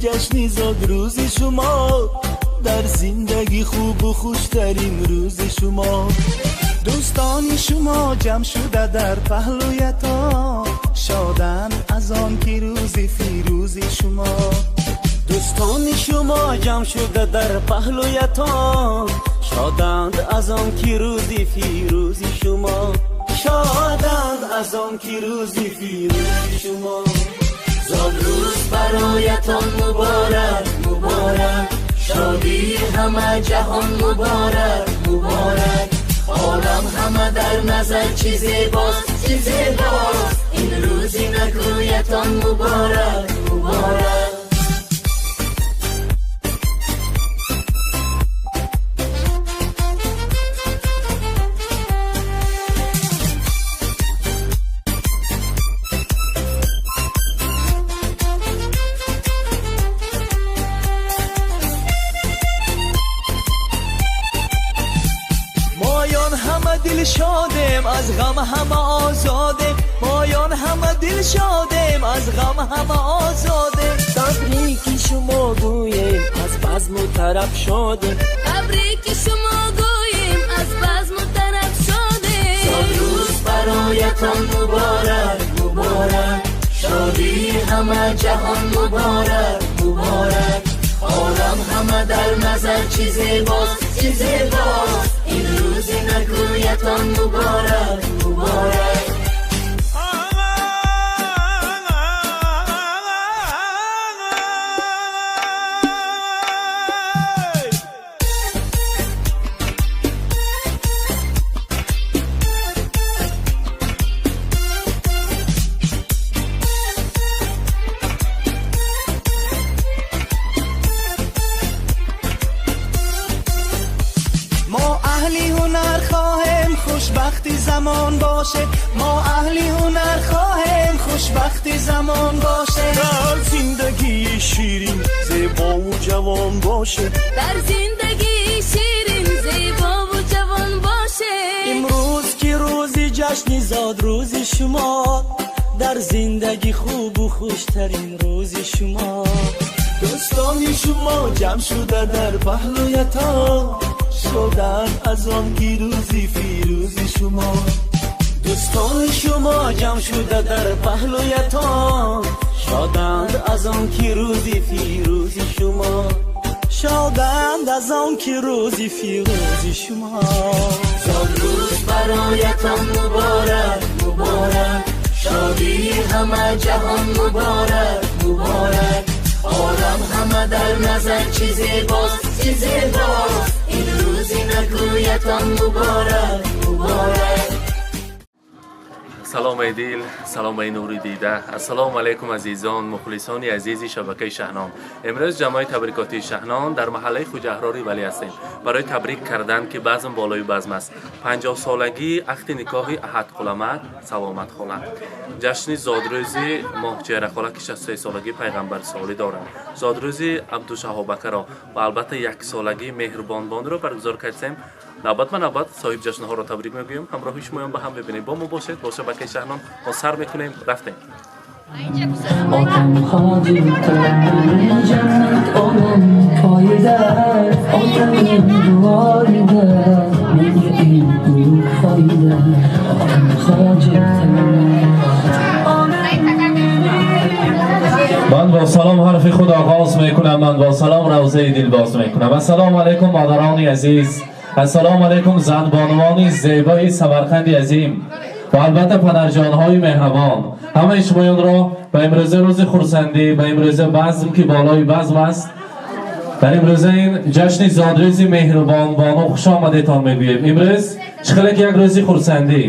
ҷашни зодрӯзи шумо, дар зиндагӣ хубу хуштарин рӯзи шумо. Дӯстони шумо ҷамъ шуда дар паҳлӯятон, шоданд аз он ки рӯзи фирӯзи шумо. Дӯстони шумо ҷамъ шуда дар паҳлӯятон, шоданд аз он ки рӯзи фирӯзи шумо. Шоданд аз он ки рӯзи фирӯзи шумо. Зодрӯз бароятон муборак, муборак, шодии ҳама ҷаҳон муборак, муборак. Олам ҳама дар назар чӣ зебост, чӣ зебост, ин рӯзи накӯятон муборак, муборак. Шодем аз ғам ҳама озодем, моён ҳама дил шодем аз ғам ҳама озодем. Табрики шумо гӯем аз базму тараб шодем, табрики шумо гӯем аз базму тараб шодем. Зодрӯз бароятон муборак, муборак, шодии ҳама ҷаҳон муборак, муборак. Олам ҳама дар назар чӣ зебост, чӣ зебост, ин рӯзи накӯятон муборак, муборак. Хушбахти замон бошед, мо аҳли ҳунар хоҳем, хушбахти замон бошед. Дар зиндагии ширин зебову ҷавон бошед, дар зиндагии ширин зебову ҷавон бошед. Имрӯз ки рӯзи ҷашни зодрӯзи шумо, дар зиндагӣ хубу хуштарин рӯзи шумо. Дӯстони шумо ҷамъ шуда дар паҳлӯятон, шоданд аз он ки рӯзи фирӯзи шумо. Дӯстони шумо ҷамъ шуда дар паҳлӯятон, шоданд аз он ки рӯзи фирӯзи шумо. Шоданд аз он ки рӯзи фирӯзи шумо. Зодрӯз бароятон муборак, муборак, шодии ҳама ҷаҳон муборак, муборак. Олам ҳама дар назар чӣ зебост, чӣ зебост, ин рӯзи накӯятон муборак, муборак. Салом ай дил, салом ай нури дида. Ассалому алайкум азизон, мухлисони азизи шабакаи Шаҳнон. Имрӯз ҷамъои табрикотии Шаҳнон дар маҳаллаи Хуҷаҳрори Валӣ ҳастем барои табрик кардан ки базм болои базм аст. 50-солагии аҳди никоҳи Аҳадқуламак Саломатхола, ҷашни зодрӯзи Моҳчеҳрахола ки 63-солагии пайғамбарсолӣ доранд, зодрӯзи Абдушаҳобакаро ва албатта 1-солагии Меҳрубонбонро баргузор кардем. Навбат ба навбат соҳиб ҷашнҳоро табрик мегӯем. Ҳамроҳи шумоён ба ҳам бибинем. Бо мо бошед, бо шабакаи Шаҳнон мо сар мекунем. Рафтем. Otam hoji qilaman jannat onam poyida, otamning duoyida menga eng ulug' foyda. Otam hoji qilaman. Ман бо салом ҳарфи худ оғоз мекунам, ман бо салом равзаи дил боз мекунам. Ассалому алайкум модарони азиз, ассалому алайкум занбонувони зебои Самарқанди азим ва албатта падарҷонҳои меҳрабон. Ҳамаи шумоёнро ба имрӯза рӯзи хурсандӣ, ба имрӯза базм ки болои базм аст, дар имрӯза ин ҷашни зодрӯзи Меҳрубонбону хуш омадетон мегӯем. Имрӯз чӣ хеле ки як рӯзи хурсандӣ,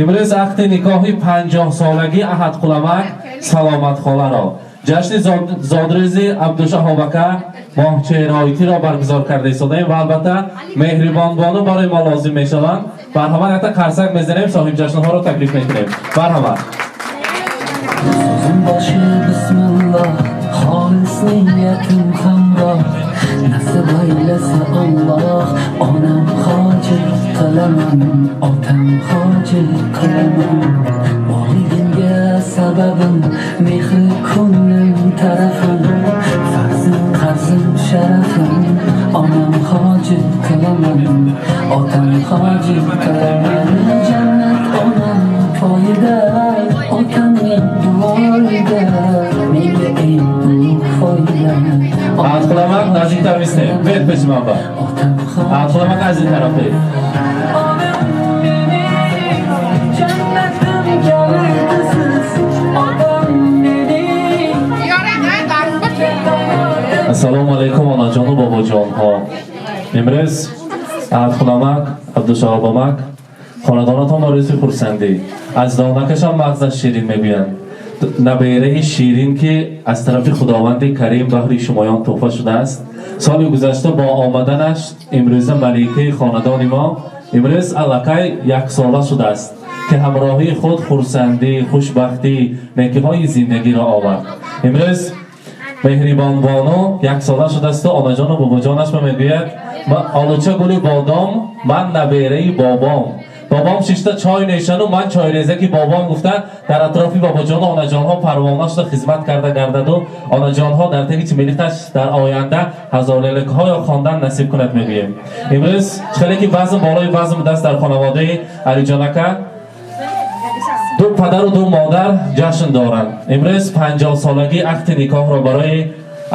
имрӯз аҳди никоҳи 50-солагии Аҳадқуламак Саломатхоларо, ҷашни зодрӯзи Абдушаҳобака Моҳчеҳроитиро баргузор карда истодаем ва албатта Меҳрибонбону барои мо лозим мешаванд. Марҳамат, якта қарсак мезанем, соҳиб ҷашнҳоро таклиф мекунем. Марҳамат. So'zim boshi bismillah, xolis niyatim hamroh, nasib aylasa Alloh, onam hojat qilaman, otam hojat qilaman, borligimga sababim mehri ko'nglim tarafim, farzand Sharafim, onam hojat qilaman, otam hojat qilaman. Jannat onam poyida, otamning duoyida, menga eng ulug' foyda. Ahad qilaman, наздиктар мистем. Бед пеши ман ба. Otam Ahad qilaman, аз ин тараф бед. Onam mening jannatim kalitisiz, otam mening. Ассалому алайкум, онаҷону бобоҷонҳо. Имрӯз Аҳадхуламак, Абдушаҳобамак, хонадонатон рӯзи хурсандӣ. Аз донакашон мағзаш ширин мегӯянд. Набераи ширин, ки аз тарафи Худованди Карим баҳри шумоён тӯҳфа шудааст. Соли гузашта бо омаданаш имрӯза маликаи хонадони мо имрӯз аллакай яксола шудааст, ки ҳамроҳии худ хурсандӣ, хушбахтӣ, некиҳои зиндагиро овард. Имрӯз Меҳрибонбону яксола шудасту онаҷону бобоҷонаш ба мегӯяд: олуча гули бодом, ман набераи бобом, бобом шишта чой нешану ман чойрезаки бобом, гуфта дар атрофи бобоҷону онаҷонҳо парвона шуда хизмат карда гардаду онаҷонҳо дар таги чимилиқаш дар оянда ҳазорлелакҳоё хондан насиб кунад, мегӯем. Имрӯз хеле ки базм болои базм даст дар хонаводаи Алиҷонака ду падару ду модар ҷашн доранд. Имрӯз 50-солагии ақди никоҳро барои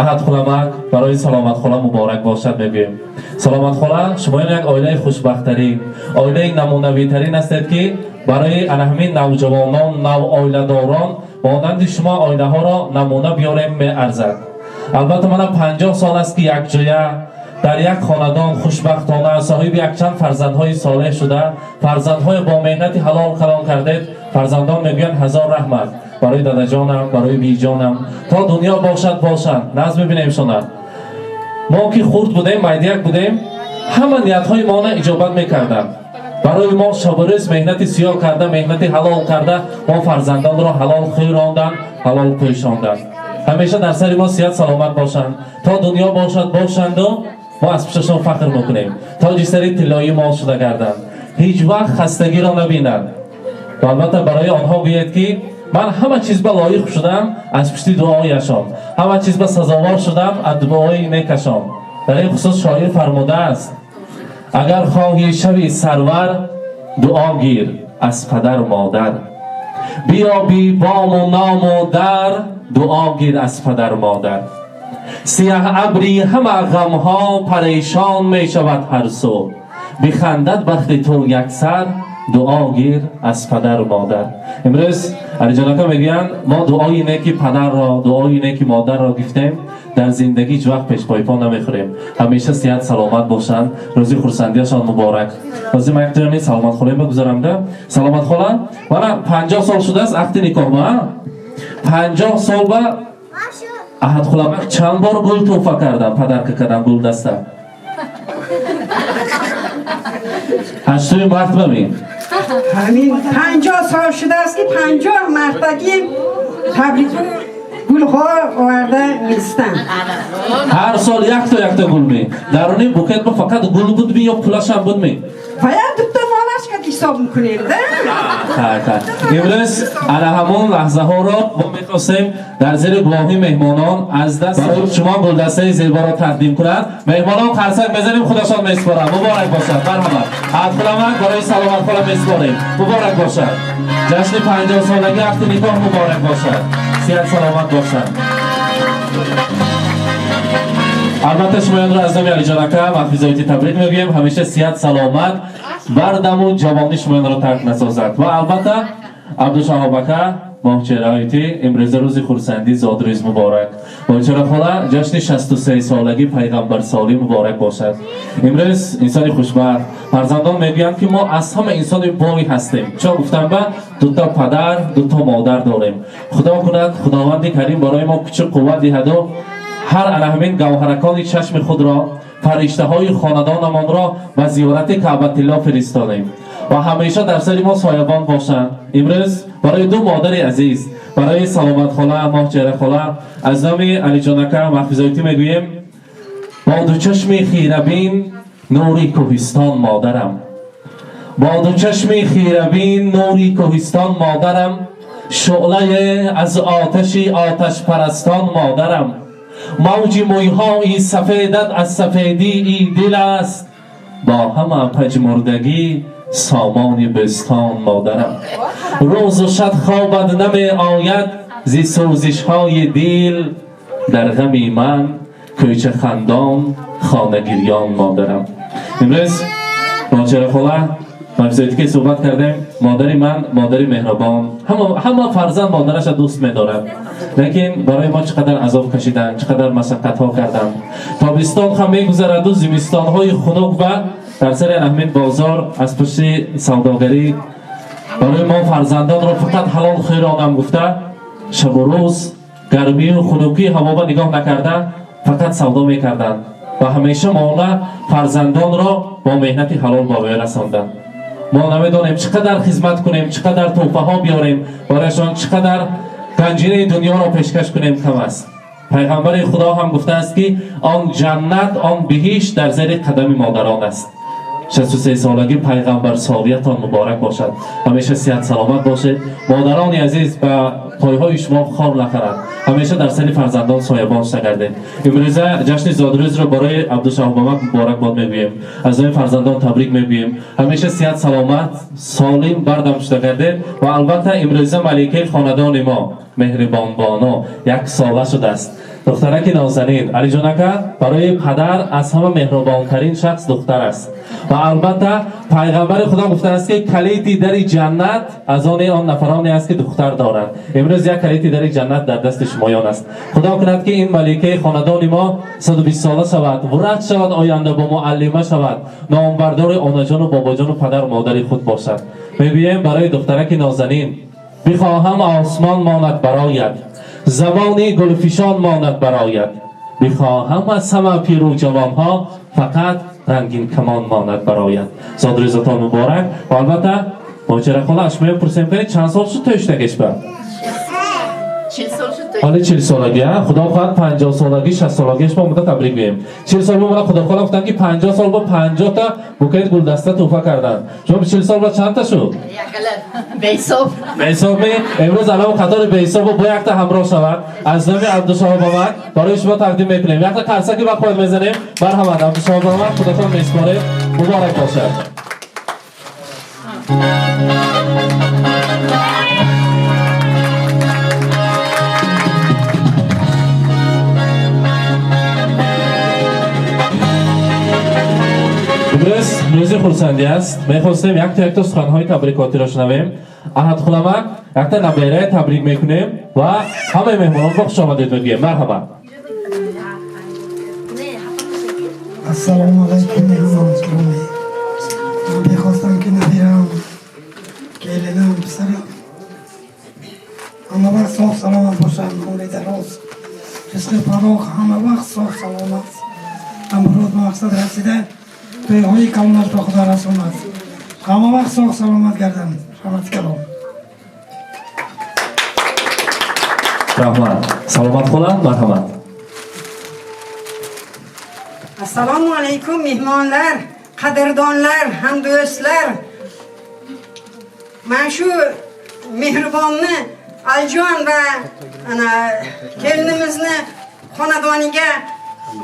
Аҳадхуламак, барои Саломатхола муборак бошад мегӯем. Саломатхола, шумоён як оилаи хушбахттарин, оилаи намунавитарин ҳастед, ки барои ана ҳамин навҷавонон, навоиладорон монанди шумо оилаҳоро намуна биёрем меарзад. Албатта, мана 50 сол аст, ки якҷоя дар як хонадон хушбахтона соҳиби якчанд фарзандҳои солеҳ шуда, фарзандҳои бо меҳнати ҳалол калон кардед. Фарзандон мегӯянд: ҳазор раҳмат барои дадаҷонам, барои биҷонам, то дунё бошад, бошанд. Назм мебинем шона. Мо ки хурд будем, майдияк будем, ҳама ниятҳои мона иҷобат мекарданд. Барои мо шабу рӯз меҳнати сиёҳ карда, меҳнати ҳалол карда, мо фарзандонро ҳалол хӯронданд, ҳалол пӯшонданд. Ҳамеша дар сари мо сиҳат саломат бошанд, то дунё бошад, бошанду мо аз пушташон фахр мекунем. Тоҷи сари тиллоии мо шуда гарданд, ҳеҷ вақт хастагиро набинанд. Ва албатта, барои онҳо гӯяд, ки ман ҳама чиз ба лоиқ шудам аз пушти дуояшон, ҳама чиз ба сазовор шудам аз дуои некашон. Дар ин хусус шоир фармудааст: агар хоҳӣ шави сарвар, дуо гир аз падару модар, биёбӣ бому ному дар, дуо гир аз падару модар. Сиёҳ абри ҳама ғамҳо парешон мешавад ҳар сӯ, бихандад бахти ту яксар, дуо гир аз падару модар. Имрӯз Алиҷонака мегӯянд: мо дуои неки падарро, дуои неки модарро гирифтем, дар зиндагӣ ҳеҷ вақт пешпойпо намехӯрем. Ҳамеша сиҳат саломат бошанд. Рӯзи хурсандиашон муборак. Ҳозир ман яктояни Саломатхолаем бигузарамда. Саломатхола, мана 50 сол шудааст ақди никоҳ ба, 50 сол ба Аҳадхуламак чанд бор гул тӯҳфа кардам, подарка кардам, гулдаста? Ҳаштуми март бамин. Ҳамин 50 сол шудааст, ки 50 мартагӣ табрик гулҳо оварда мистам. Ҳар сол якто якто гул ми даруни букет ба фақат гул будми ё пулашам будми? Бояд дута молашка ҳисоб мекунем да. Так. Имрӯз ана ҳамон лаҳзаҳоро мо мехостем дар зери гувоҳи меҳмонон аз даст шумо гулдастаи зеборо тақдим кунад. Меҳмонон қарсак мезанем, худашон месупоранд. Муборак бошад, марҳамат. Аҳадхуламак барои Саломатхола месупорем. Муборак бошад. Ҷашни 50-солаги ақди никоҳ муборак бошад. Сиҳат саломат бошад. Албатта, шумоёнро аз номи Алиҷон ака Махфизоити табрик мегӯем. Ҳамеша сиҳат саломат, бардаму ҷавонӣ шумоёнро тарк насозад. Ва албатта, Абдушаҳоб ака, Моҳчераити, имрӯза рӯзи хурсандӣ, зодрӯз муборак. Моҳчерахола, ҷашни 63-солагӣ пайғамбарсолӣ муборак бошад. Имрӯз инсони хушбахт, фарзандон мегӯянд, ки мо аз ҳама инсони бой ҳастем. Чо гуфтам ба дута падар, дута модар дорем. Худо кунад, Худованди Карим барои мо кучу қувват диҳаду ҳар ана ҳамин гавҳаракони чашми худро, фариштаҳои хонадонамонро ба зиёрати Каъбатилло фиристодем ва ҳамеша дар сари мо соябон бошанд. Имрӯз барои ду модари азиз, барои Саломатхола, Моҳчеҳрахола аз номи Алиҷонака Махфизоитӣ мегӯем: бо ду чашми хирабин нури кӯҳистон модарам, бо ду чашми хирабин нури кӯҳистон модарам, шӯълае аз оташи оташпарастон модарам. موج مویهای سفیدت از سفیدی دل است، با همه پژمردگی سامان بستان مادرم. روز و شب خوابت نمی آید زی سوزش های دل، در غمی من کوچه خندان خانه گریان مادرم. امروز ماجرا خاله مفزایتی که صحبت کردیم، مادری من مادری مهربان، همه فرزند مادرش دوست می‌دارد، لیکن برای ما چقدر عذاب کشیدن، چقدر مشقت ها کردن. تابستان هم می‌گذرد و زمستان های خنک و در سر اهمین بازار از پشت سوداگری برای ما فرزندان را فقط حلال خیرانم گفته، شب و روز گرمی و خنکی هوا را نگاه نکرده فقط سودا می‌کردند و همیشه ما فرزندان را با مهنت حلال به رساندند. ما نمیدانیم چقدر خدمت کنیم، چقدر تحفه ها بیاریم برایشان، چقدر گنجینه دنیا را پیشکش کنیم کم است. پیغمبر خدا هم گفته است که آن جنت، آن بهشت در زیر قدم مادران است. 63 سالگی پیغمبر سالیتان مبارک باشد. همیشه صحت سلامت باشید. مادران عزیز به پایهای شما خار نخورد، همیشه در سر فرزندان سایبان نگردید. امروزه جشن زادروز رو برای عبدالشهاب بابک مبارک باد میگوییم، از این فرزندان تبریک میگوییم. همیشه صحت سلامت سالم بردم شده گردید. و البته امروزه ملکه خاندان ما مهربان بانو 1 ساله شده است. دخترک نازنین علی جانکا برای پدر از همه مهربانترین شخص دختر است. و البته پیغمبر خدا گفته است که کلید در جنت از آن نفرانی است که دختر دارند. امروز یک کلید در جنت در دست شمایان است. خدا کند که این ملکه خاندان ما 120 ساله شود، ورد شود، آینده با معلمه شود، نامبردار آناجان و باباجان و پدر و مادر خود باشد. میگوییم برای دخترک نازنین بخواهم آسمان ماند برایت، زمانی گلفشان ماند برایت، بخواهم از همه پیر و جوانها فقط رنگین کمان ماند برایت. زادروزتان مبارک. و البته ماجرا خاله از شما پرسیم کنید چند سال شد تویشتگش با؟ 40 سال شد. حالا 40 سالگی ها، خدا خواهد 50 سالگی 60 سالگیش ما مدت تبریک میگیم. 40 سال ما خدا خاله گفتن که 50 سال با 50 تا بوکیت گلدسته تحفه کردن. شما 40 سال با چند تا شد؟ به حساب. به حساب می امروز الان قطار به حساب با یک تا همراه شود. از نام عبدالشهاب بابک برای شما تقدیم میکنیم. یک تا قرصکی با خود میزنیم. مرحبا عبدالشهاب بابک، خداتون میسپاره. مبارک باشد. امروز روز خرسندی است. میخواستیم یک تا یک تا سخنهای تبریکاتی را شنویم. احد خلمک یک تا نبیره تبریک میکنیم و همه مهمانان را خوش آمدید میگیم. مرحبا. السلام علیکم مهمان گرامی. من میخواستم که نبیرم کلینم پسرم همه وقت صاف سلامت باشم، عمر دراز، رزق فراخ، همه وقت صاف سلامت، امروز مقصد رسیده تویهای کلانش به خدا رسوند، همه وقت صاف سلامت گردم. رحمت کلام. رحمت سلامت خودم. مرحمت. Assalomu alaykum mehmonlar, qadrdonlar, hamdo'stlar. Mana shu mehribonni Alijon va ana kelinimizni xonadoniga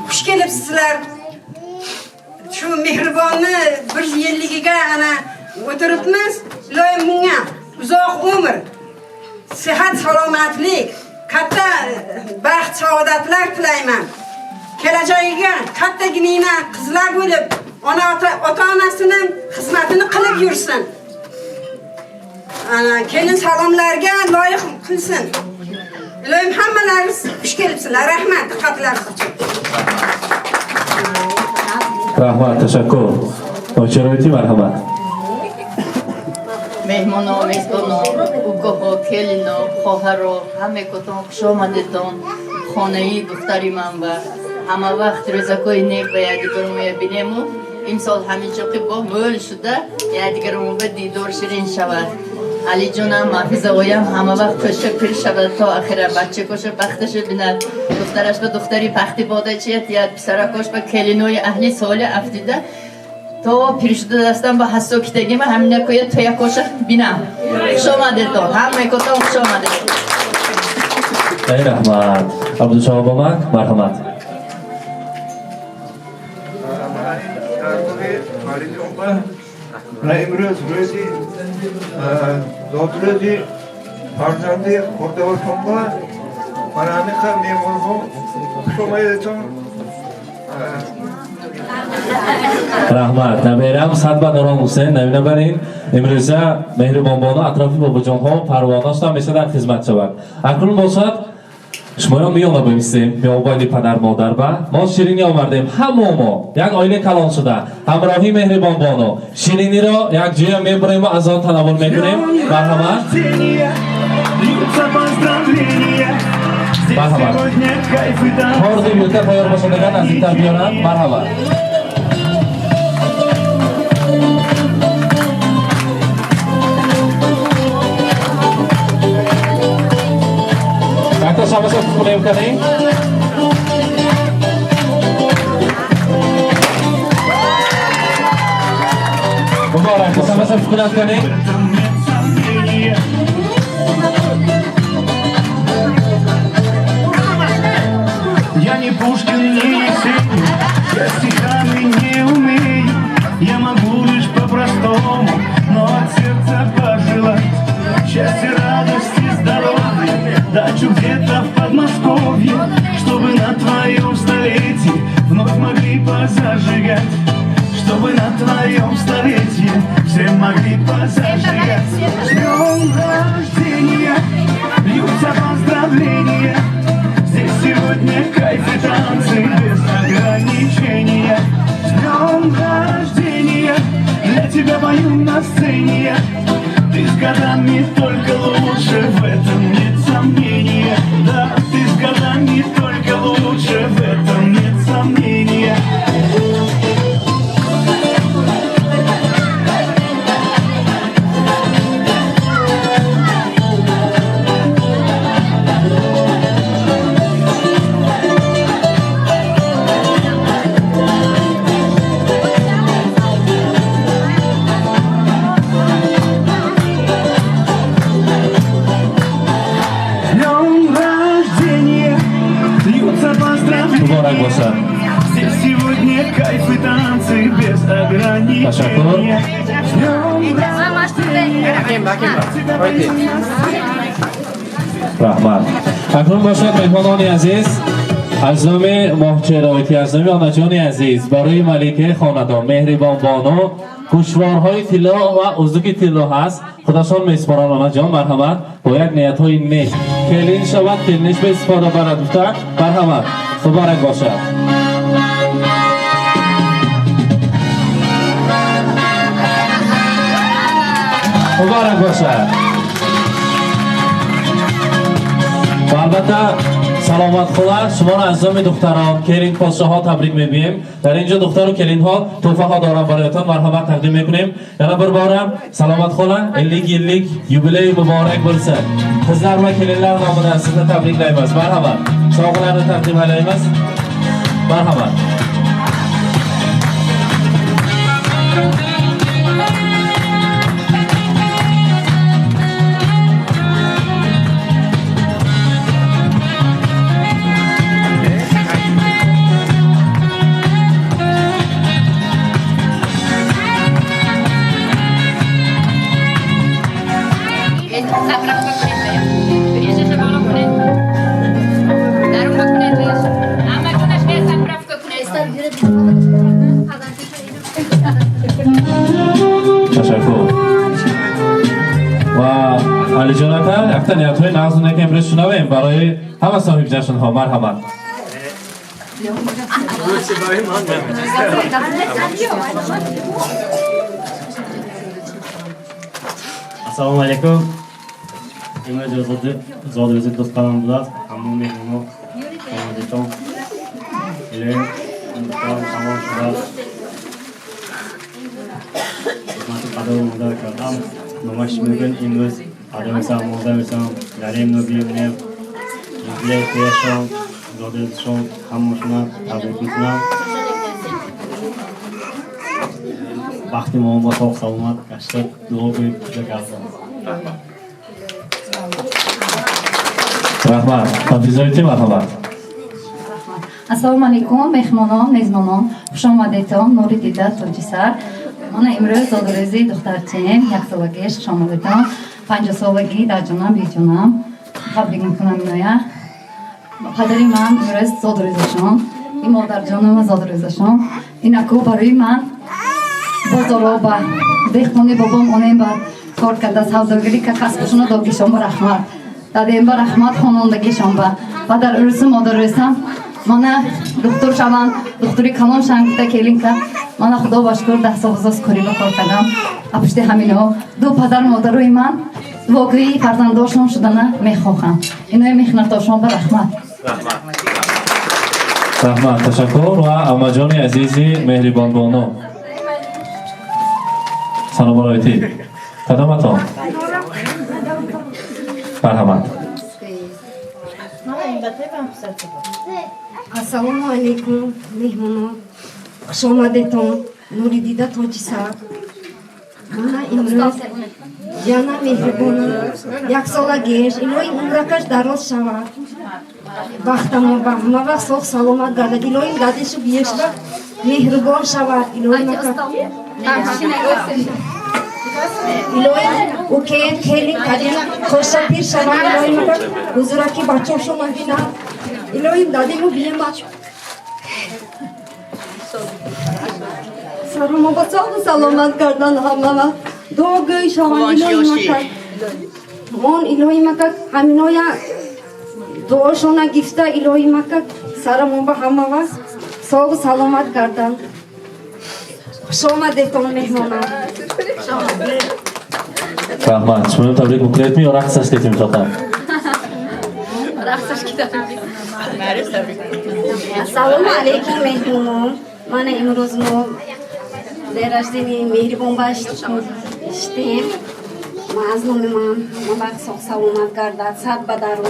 xush kelibsizlar. Shu mehribonni 1 yilligiga ana o'tiribmiz. Iloyim bunga uzoq umr, sihat, salomatlik, katta baxt, saodatlar tilayman. Kelajagiga kattagina qizlar bo'lib, ona ota-onasining xizmatini qilib yursin. Ana kelin salomlarga loyiq qilsin. Iloyim hammalaringiz xush kelibsizlar. Rahmat diqqatlaringiz uchun. Rahmat, tashakkur. Ochiroti marhamat. Меҳмоно, мезбоно, угоҳо, келино, хоҳаро, ҳамекотон хуш омадедон. Хонаи духтари ман ва ҳама вақт рӯзакҳои нек ба якдигармо мебинему. Имсол ҳамин ҷо ки бо мӯл шуда якдигармо ба дидор ширин шавад. Алиҷонам, Маҳфизаоям ҳама вақт кӯша пир шавад то ахира бачакоша бахташа бинад. Духтараш ба духтари пахти бода чият, яд писаракош ба келинои аҳли соли афтида то пир шуда дастам ба ҳассо китагима ҳаминакоя тоякоша бинам. Хуш омадедон, ҳамаи котон хуш омадед. Эй раҳмат. Абдушаҳоб омад, марҳамат. Имрӯз рӯзи зодрӯзи фарзанди хурдавошонба мана ҳамиқа меҳмонҳо хуш омадедтон. Раҳмат. Наберам сад ба норон Ҳусейн навина барин. Имрӯза меҳрибонбону атрофи бобоҷонҳо парвонаштан меша дар хизмат шавад. Акнун бошад шумоён миёна бивисем, миёбайни падар модар ба мо ширинӣ овардем. Ҳамо мо як оила калон шуда ҳамроҳи меҳрибонбону шириниро як ҷоя мебурем ва аз он танаввул мекунем. Марҳамат. Марҳамат. Торти вилка тайёр бошад, агар наздиктар биёранд. Марҳамат. Якта шабаша кунем кани. Муборак, шабаша кунад кани. Я не Пушкин, не Есенин, я стихами не умею. Я могу лишь по-простому, но от сердца пожелать счастья, радости, здоровья, дачу где-то в Подмосковье, чтобы на твоем столетии вновь могли позажигать, чтобы на твоем столетии все могли позажигать. С днем рождения, льются поздравления. Здесь сегодня кайф и танцы без ограничения. С днем рождения, для тебя пою на сцене я. Ты с годами только лучше, в этом нет сомнения. Да, ты с годами только лучше, в этом нет сомнения. Муборак бошад. Здесь сегодня кайф и танцы без ограничения. Раҳмат. Акнун бошад меҳмонони азиз, аз номи моҳчероити, аз номи онаҷони азиз барои маликаи хонадон меҳрибон бону гӯшворҳои тилло ва узуки тилло ҳаст. Худашон месупоранд онаҷон, марҳамат. Бо як ниятҳои нек келин шавад, келиниш ба истифода барад гуфта, марҳамат. Муборак бошад. Муборак бошад. Ва албатта саломат хола, шуморо аз номи духтарон, келин подшоҳо табрик мегӯем. Дар инҷо духтару келинҳо тӯҳфаҳо доранд бароятон, марҳамат тақдим мекунем. Yana bir bora саломат xola, 50 yillik yubiley muborak bo'lsin. Qizlar va kelinlar nomidan sizni tabriklaymiz. Marhamat. Sovg'alarni taqdim etamiz. Marhamat. Ташаккур. Ва Алиҷон ака, якта ниятҳои нағзу нек имрӯз шунавем барои ҳама соҳиби ҷашнҳо. Марҳамат. Ассалому алайкум. Имрӯз зодрӯзи духтарам будааст. Ҳамон меҳмонҳо омадетон. Илоҳим духтарам тамом шудааст. Хизмати падару модар кардам. Номаш мегӯянд имрӯз падар мешавам, модар мешавам, дарем нобиёнем, юбилей хеяшон, зодрӯзшон ҳамашона табрик мекунам. Бахти мо бо соғ саломат гашта дуо кунед, гардон. Раҳмат. Ҳофизоити марҳамат. Ассалому алайкум, меҳмонон, мезмонон, хуш омадедтон, нури дида, тоҷи сар. Мана имрӯз зодрӯзи духтарчаем, яксолагиш, хуш омадедтон. 50-солагӣ даҷонам, беҷонам. Табрик мекунам иноя. Падари ман имрӯз зодрӯзашон, ин модарҷонама зодрӯзашон. Инаку барои ман бозоро ба деҳқони бобом онем ба кор карда, савдогарӣ ка касбашона догишон ба раҳмат. Дадем ба раҳмат, хонондагишон ба. Ва дар урсу модаррӯзам мана духтур шавам, духтури калон шавам гуфта келинка. Мана худо ба шукр 10 сол боз кори ба кор кардам. А пушти ҳамино ду падар модарои ман дуогӯии фарзандошон шудана мехоҳам. Инои меҳнатошон ба раҳмат. Раҳмат, ташаккур ва аммаҷони азизи меҳрибонбону. Салом алайкум. Кадоматон? Марҳамат. Ассалому алайкум, меҳмонон. Хуш омадетон. Нури дида, тоҷи сар. Мана имрӯз ҷана меҳрибонам яксолагиш, илоҳи умракаш дароз шавад. Бахтамо ба ҳама вақт соғ саломат гардад. Илоҳим дадишу биешба меҳрубон шавад. Илоҳим илоҳим укеем келин кадин хоша пир шавад. Илоҳим ҳузураки бачаҳошо набинад. Илоҳим дадиму биема сарумо ба соғу саломат кардан ҳама вақт дуогӯй шаванд. Илоҳи макак мон, илоҳи макак ҳаминоя дуошона гифта, илоҳи макак сарамон ба ҳама вақт соғу саломат гарданд. Хуш омадетон, меҳмонам. Раҳмат. Шумо табрик мекунед ё рақсаш кетем фақат? Ассалому алайкум, меҳмонон. Мана имрӯз мо день рождения меҳрибон ба шитем. Ма аз номи ман ҳама вақт соғ саломат гардад, сад ба дару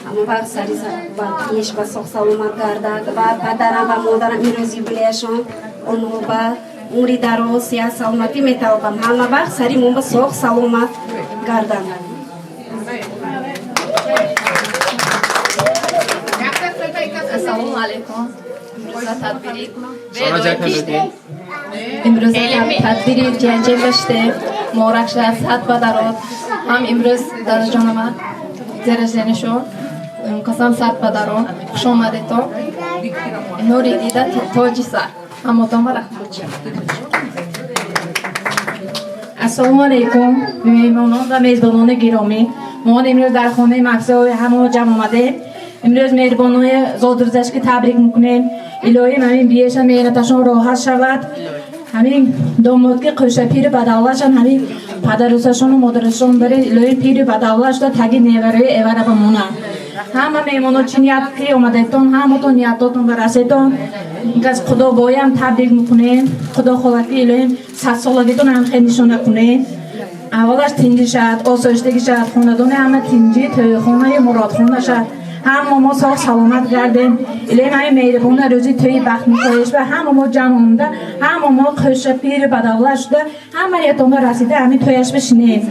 ҳама вақт сари еш ба соғ саломат гардад. Ва падарам ва модарам имрӯз юбилеяшон, онҳо ба умри дароз, сиҳат, саломатӣ металабам. Ҳама вақт сари мо ба соғ саломат гарданд. Ассалому алайкум. Имрӯз тадбири ҷанҷе гаштем. Муборак шавад, сад ба дароз. Ҳам имрӯз дадаҷонама день рождения шуд. Қасам сад ба дароз. Хуш омадетон. Нури дида, тоҷи сар. Ҳамотон ба раҳмат. Ассалому алайкум, меҳмонон ва мезбонони гиромӣ. Мо имрӯз дар хонаи маҳфилҳои ҳамо ҷамъ омадем. Имрӯз меҳрибонои зодрӯзаш ки табрик мекунем. Илоҳим ҳамин биеша меҳнаташон роҳат шавад. Ҳамин домод ки қӯшапири бадавлатшон, ҳамин падарусашону модарашон бари илоҳим пири бадавлат шуда таги невараи эвара бамонанд. Ҳама меҳмоно чӣ ният ки омадетон, ҳаматон ниятотон барасетон. Инкас худо боям табрик мекунем. Худо хоҳад ки илоҳим садсолагитон ҳам хел нишона кунем. Аввалаш тинҷӣ шавад, осоиштагӣ шавад, хонадони ҳама тинҷӣ, тӯйхонаи муродхона шавад. Ҳама мо соғ саломат гардем. Илоҳим ҳамин меҳрибона рӯзи тӯи бахт мукоиш ва ҳама мо ҷамъ омада, ҳама мо қӯша пири бадавлат шуда, ҳама ятонба расида ҳамин тӯяш бишинем.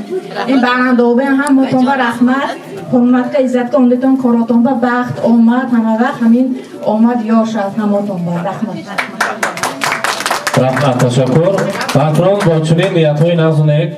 Ин барандобиам ҳаматонба раҳмат, ҳурматка, иззатка омдетон, коротонба бахт, омад, ҳама вақт ҳамин омад ёр шавад ҳаматонба. Раҳмат. Раҳмат, ташаккур. Ва акнун бо чунин ниятҳои нағзу нек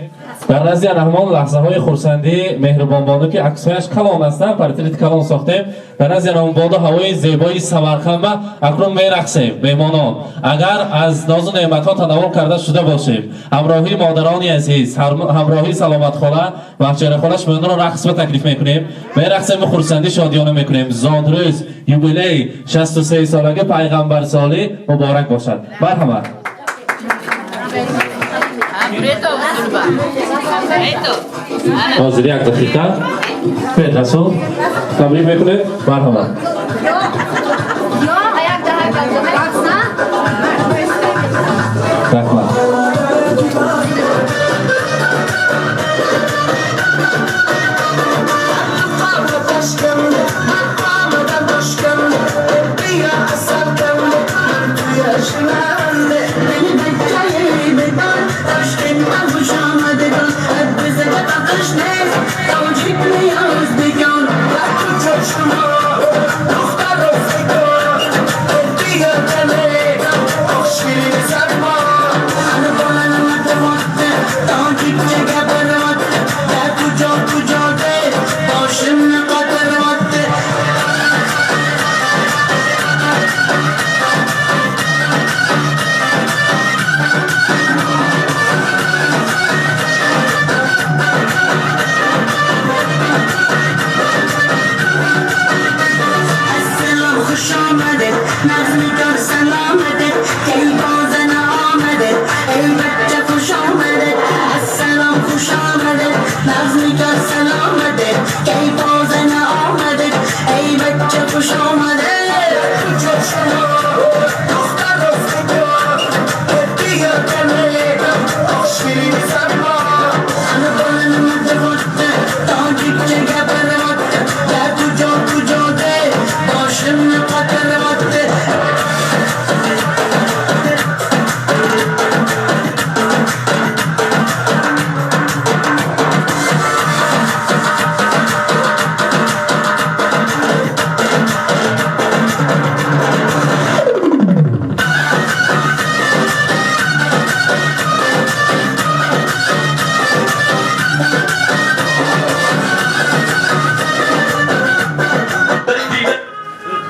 дар назди раҳмон лаҳзаҳои хурсандии меҳрубонбону ки аксҳояш калон ҳастанд, портрети калон сохтем. Дар назди раҳмонбону ҳавои зебои Самарқанд ба акнун мерақсем. Меҳмонон, агар аз нозу неъматҳо танаввул карда шуда бошем, ҳамроҳии модарони азиз, ҳамроҳии саломатхола ва ҳамширахола шуморо рақс ба таклиф мекунем. Мерақсем ва хурсандӣ шодиёна мекунем. Зодрӯз, юбилей 63 солаги пайғамбарсолӣ муборак бошад. Марҳамат. Ҳозир як дақиқа. Бед Расул, табрик мекунед? Марҳамат. Раҳмат. Духтар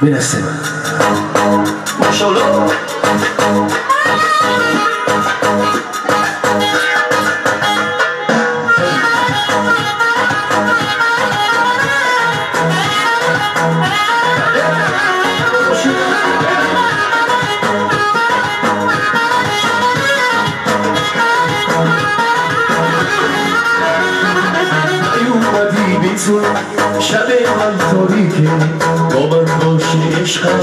برسه. ماشاءالله. شب من تاریکه با من باشه عشقم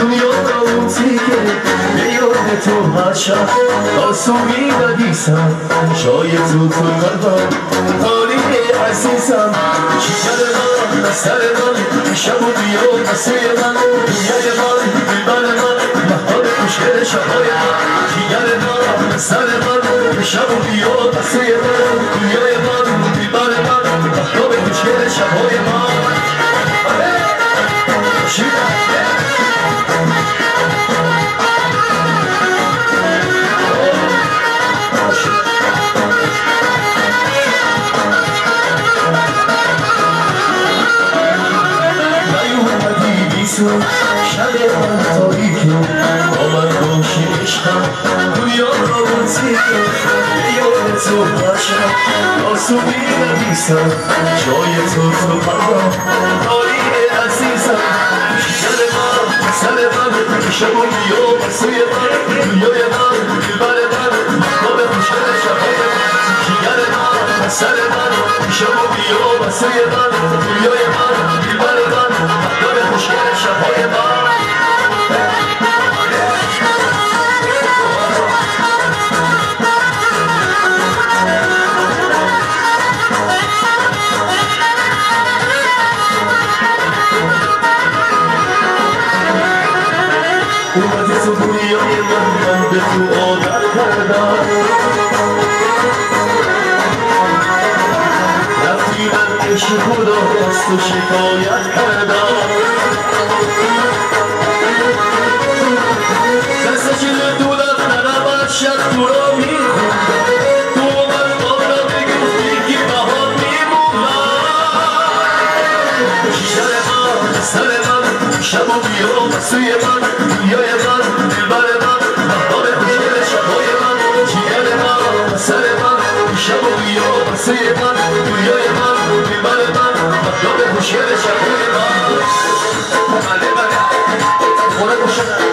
دنیا را تیکه به یاد تو هر شب آسومی ندیسم جای تو تو قلبم خالی عزیزم شب من سر من شب و بیا سوی من دنیای من دلبر من مهتاب خوشگل شبهای من جیگر من سر من شب و بیا سوی من دنیای من دلبر من مهتاب خوشگل شبهای من. شب من تاریکه با من باشه عشقم دنیا را تیکه به یاد تو هر شب آسومی ندیسم جای تو تو قلبم خالی عزیزم شب من سر من شب و بیا سوی من دنیای من دلبر من مهتاب خوشگل شبهای من جیگر من سر من شب و بیا سوی من دنیای من دلبر من مهتاب خوشگل شبهای من. اومدی تو دنیای من من به تو عادت کردم رفتی من عشق خدا از تو شکایت کردم دست چیل دولت نرم شب تو را میخوندم تو من بالا بگفتی که بهار میمونم شب من سر من شب و بیا سوی من دنیای من دلبر من مهتاب خوشگل شبهای من جیگر من سر من شب و بیا سوی من دنیای من دلبر من مهتاب خوشگل شبهای من. بله بله خونه خوشگل.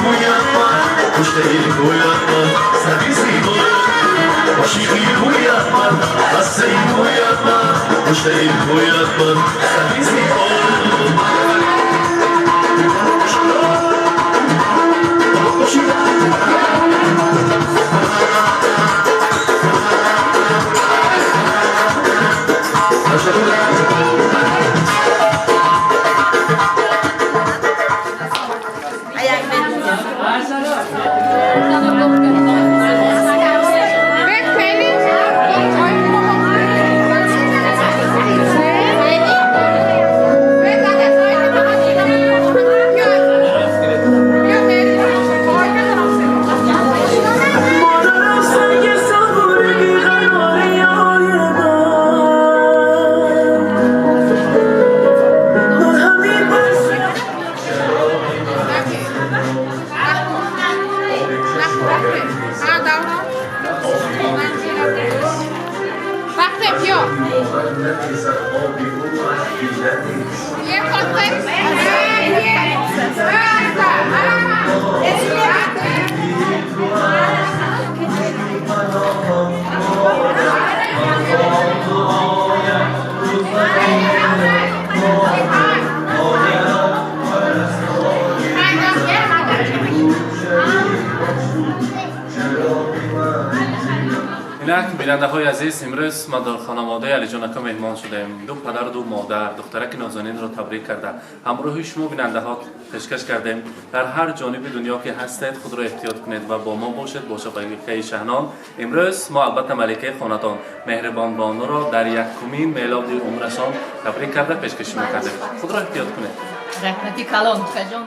کویت من، کشته کویت من، سری زیبا. عاشقی کویت من، خسته کویت من، کشته کویت من، سری زیبا. Инак, бинандаҳои азиз, имрӯз ма дар хонаводаи Алиҷон ака меҳмон шудаем. Ду падару ду модар духтараки нозанинро табрик карда, ҳамроҳи шумо бинандаҳо пешкаш кардем. Дар ҳар ҷониби дунё ки ҳастед, худро эҳтиёт кунед ва бо мо бошед, бо шабакаи Шаҳнон. Имрӯз мо албатта маликаи хонадон Меҳрибонбонуро дар якумин мелоди умрашон табрик карда, пешкаши шумо кардем. Худро эҳтиёт кунед. Раҳмати калон, укаҷон.